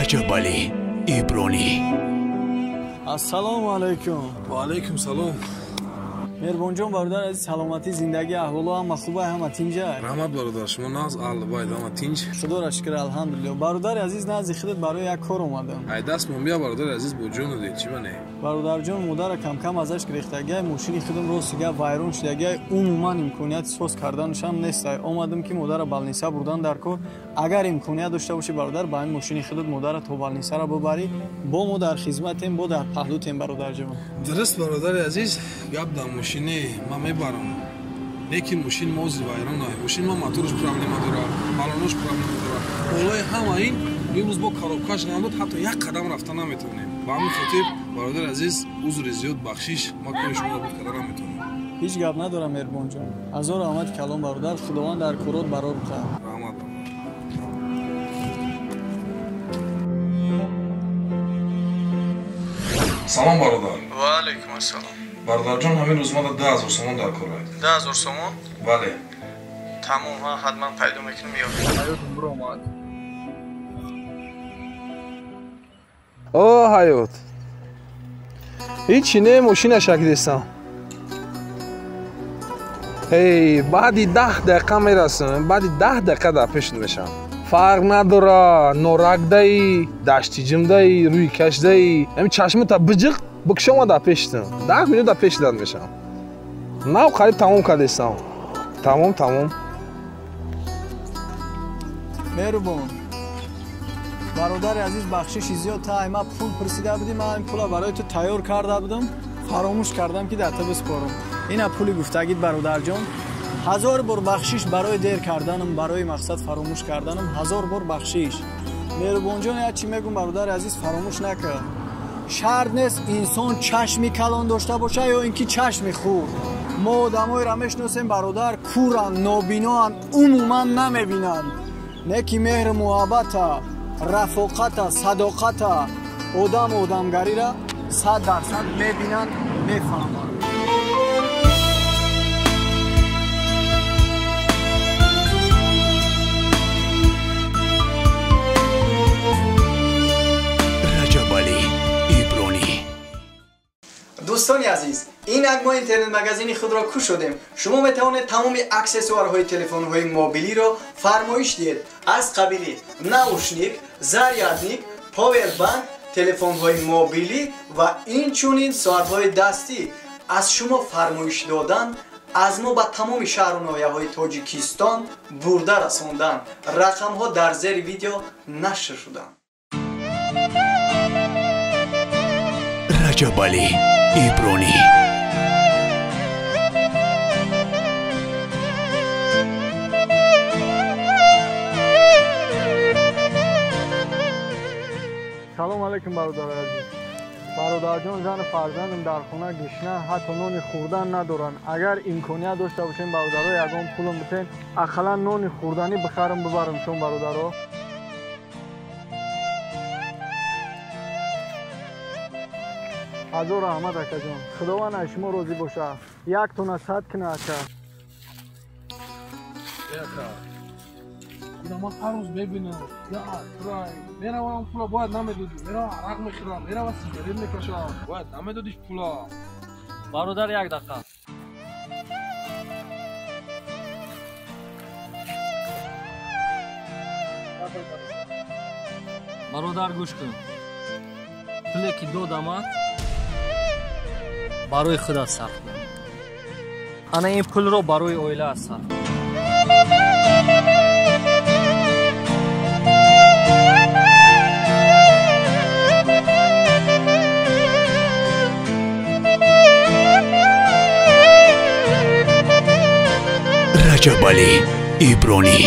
Раҷабалӣ Ибронӣ. Ассалому алайкум. Ва алайкум салом. Меҳрибонҷон, бародар азиз, саломатӣ, зиндагӣ, аҳволо ҳама хуба, ҳама тинҷа? Раҳмат бародар, шумо нағз, аҳли байт ҳама тинҷ? Худоро шукр, алҳамдулилло. Бародари азиз, назди худат барои як кор омадам. Ай дастмон бия бародари азиз, бо ҷону дил, чӣ мане? Бародарҷон, модара камкам азаш гирехтагиай, мошини худам рости гап вайрон шудагиай, умуман имконияти соз карданашам нест. Омадам ки модара балниса бурдан дар кор. Агар имконият дошта бошӣ бародар, ба ҳамин мошини худат модара то балнисара бубарӣ, бо мо дар хизматем, бо дар паҳлутем бародарҷон. Дуруст бародари азиз, гап дар мошине ман мебарам, лекин мошин мози вайрон ай. Мошин ма моторш проблема дорад, балонош проблема дорад. Болои ҳама ин имрӯз бо коробкаш набуд, ҳатто як қадам рафта наметавонем. Ба ҳамин хотир бародари азиз, узри зиёд, бахшиш, ман кори шуморо буд карда наметавонам. Ҳеҷ гап надорам меҳрибонҷон. Ҳазор раҳмати калон бародар, Худованд дар корот барор бутад. Раҳмат. Салом бародар. Ва алайкум ассалом. Бародарҷон, ҳамин рӯз мада 10 000 сомон дар кор ай. 10 000 сомон? Бале. Тамом, ман ҳатман пайдо мекунам, меёбам. Ҳаётум биромад. О, ҳаёт. Ҳичи не, мошина шакдестам. Эй, баъди 10 дақиқа мерасам, баъди 10 дақиқа дар пешт мешавам. Фарқ надора, норакдаи, даштиҷимдаи, рӯи кашдаи, ҳамин чашмата биҷиқ, бикшома дар пештам. 10 минут дар пеш дад мешавам. Нав қариб тамом кардестам. Тамом, тамом. Меҳрубон. Бародари азиз, бахшиши зиёд, та ай ма пул пурсида будӣ, ман ин пула барои ту тайёр карда будам, фаромӯш кардам ки дар ту биспорам. Ина пули гуфтагит бародарҷон. 1000 бор бахшиш барои дер карданам, барои мақсад фаромӯш карданам, 1000 бор бахшиш. Меҳрубонҷон, як чӣ мегӯм бародари азиз, фаромӯш накар. Шарт нест инсон чашми калон дошта боша ё ин ки чашми хурд. Мо одамоеро мешиносем бародар, кӯранд, нобиноанд, умуман намебинанд. Не ки меҳру муҳаббата, рафоқата, садоқата, одаму одамгариро 100% мебинанд, мефаҳманд. Раҷабалӣ Ибронӣ. Дӯстони азиз, инак мо интернет-магазини худро кушодем. Шумо метавонед тамоми аксессуарҳои телефонҳои мобилиро фармоиш диҳед, аз қабили наушник, зарядник, повербанк, телефонҳои мобилӣ ва инчунин соатҳои дастӣ. Аз шумо фармоиш додан, аз мо ба тамоми шаҳру ноҳияҳои Тоҷикистон бурда расондан. Рақамҳо дар зери видео нашр шуданд. Раҷабалӣ Ибронӣ. Салом алайкум бародари азиз. Бародарҷон, зану фарзандам дар хона гишна, ҳатто нони хӯрдан надоранд. Агар имконият дошта бошем бародаро, ягон пулам битен, ақаллан нони хӯрданӣ бихарам бибарам чун бародаро. Ҳазор раҳмат акаҷон. Худованд аз шумо розӣ бошад. Як тона сад кина ака. Ака. Ина ман ҳар рӯз мебинам. Я трай. Меравам пула бояд намедодӣ. Меравам арақ мехӯрам, меравам сигарет мекашам. Бояд намедодиш пула. Бародар, як дақиқа. Бародар, гӯш кун. Пуле ки додамат барои худат сарф кун. Ана ин пулро барои оилаат сарф кун. Раҷабалӣ Ибронӣ.